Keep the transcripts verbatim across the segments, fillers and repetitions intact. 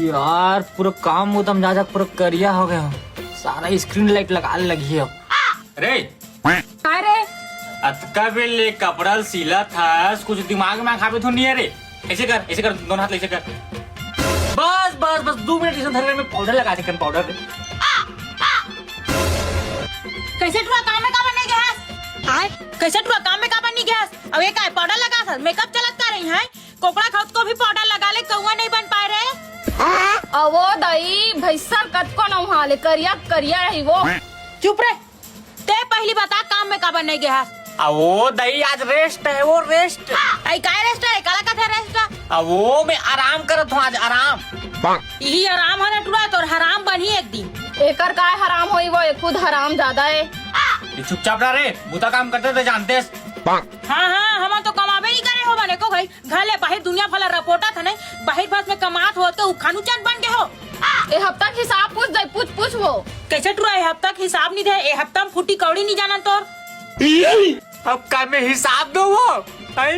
यार, पूरा काम उदम जा जा पूरा करिया हो गया। सारा स्क्रीन लाइट लगा लगी अब। रे, अरे, अतका बेर ले कपड़ा ल सिलत हस, कुछ दिमाग में खाबे तो नहीं है रे? ऐसे कर, ऐसे कर, दोनों हाथ ले ऐसे कर। बस बस बस, दो मिनट इसे धर ले, मैं पाउडर लगा दे, पाउडर। कैसे टुरा काम में काबर नहीं गया? आय, कैसे टुरा काम में काबर नहीं गया? अब ये काय पाउडर लगा था, मेकअप चलत का रही है? कोकड़ा खौत को भी पाउडर लगा ले, कौआ नहीं बन पाए रे। अवो दई, भैंसा कतको नौहा ले, करिया करिया रही वो। चुप रे, ते पहली बता काम में काबर नहीं गया? अवो दई, आज रेस्ट है, वो रेस्ट। आई काय रेस्ट है? काला कथे रेस्ट? अवो मैं आराम करत हूँ आज, आराम। यही आराम है ना टुरा, तोर हराम बनी एक दिन। एकर काय हराम होई, वो ये खुद हराम ज्यादा है। ये चुपचाप रह रे, बुता काम करते तो जानते। हाँ हाँ, हम तो कमाबे नहीं करे हो बने को भाई। घर ले बाहिर दुनिया भला रपोटा था नहीं, बाहिर भास में कमात होत के उखानू चंद बन गए हो। ए हफ्ता के हिसाब पूछ दे, पूछ, पूछ वो। कैसे टुरा ए हफ्ता के हिसाब नहीं दे, ए हफ्ता में फूटी कौड़ी नहीं जाना तोर। अब का मैं हिसाब दो वो? हैं?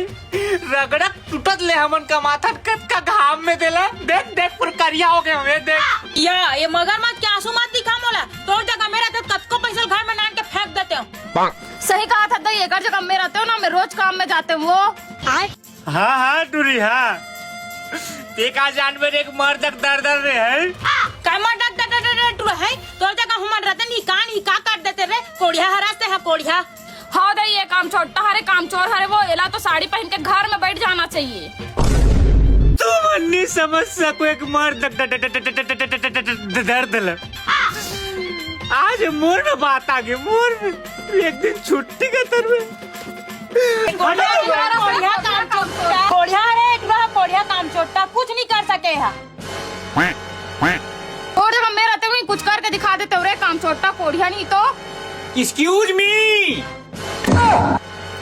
रगड़क टूटत ले हमन कमाथन, कतका घाम में देला। देख, देख, पूरा करिया हो गए हमें, देख। या, ये मगरमच्छ के आंसू मत दिखा मोला। तोर जगह मेरा तो कतको पैसा घर में नान के फेंक देते हो। सही कहा था दई, एकर जगह में रहते हो ना, मैं रोज काम में जाते हूँ वो। हाँ, हाँ, टूरी, हाँ। ते का जानबे रे, एक मर्द के दर दर रे है। का मर्द के दर दर रे टूरा है? तोर जगह हमर रतन ही कान ही का काट देते रे, कोढ़िया हरासते हैं, कोढ़िया। हाँ दई, ये काम छोट्टा हरे, काम चोर हरे वो, एला तो साड़ी पहन के घर में बैठ जाना चाहिए। तुमन नहीं समझ सको एक मर्द के the-, the-, the-, the-, the-, the-, the-, the-, the-, the-, दर्द ल। आज मोर में बात आ गई, मोर में। एक दिन छुट्टी के तर में। कोढ़िया, कोढ़िया काम चोट्टा, कोढ़िया रे, एक बार कोढ़िया काम चोट्टा, कुछ नहीं कर सके है। और जब हम मेरा ते कुछ करके दिखा देते हो रे, काम चोट्टा कोढ़िया नहीं तो। Excuse me,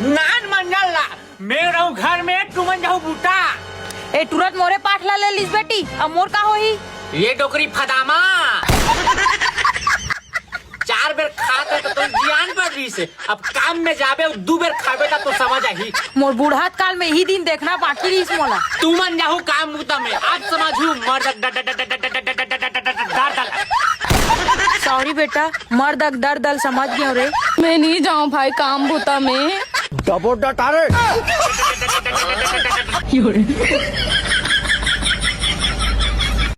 नान मंडल ला, मैं रहूं घर में, तुमन जाहू बूता। ए, तुरंत मोरे पाठ ला ले लिस बेटी, अब मोर का होही? ये डोकरी फदामा। चार बेर खाते तो तुम जियान पर रही से, अब काम में जाबे अउ दू बेर खाबे त तो समझ आही। मोर बूढ़ात काल में यही दिन देखना बाकी रहीस मोला। तुमन जाहू काम मुद्दा में, आज समझू मर दर दर दर दर दर दर दर दर दर दर दर दर दर दर। Sorry बेटा, मर्द के दर्द ल समझ गयो रे। मैं नहीं जाऊं भाई काम बूता में। डबो डटारे।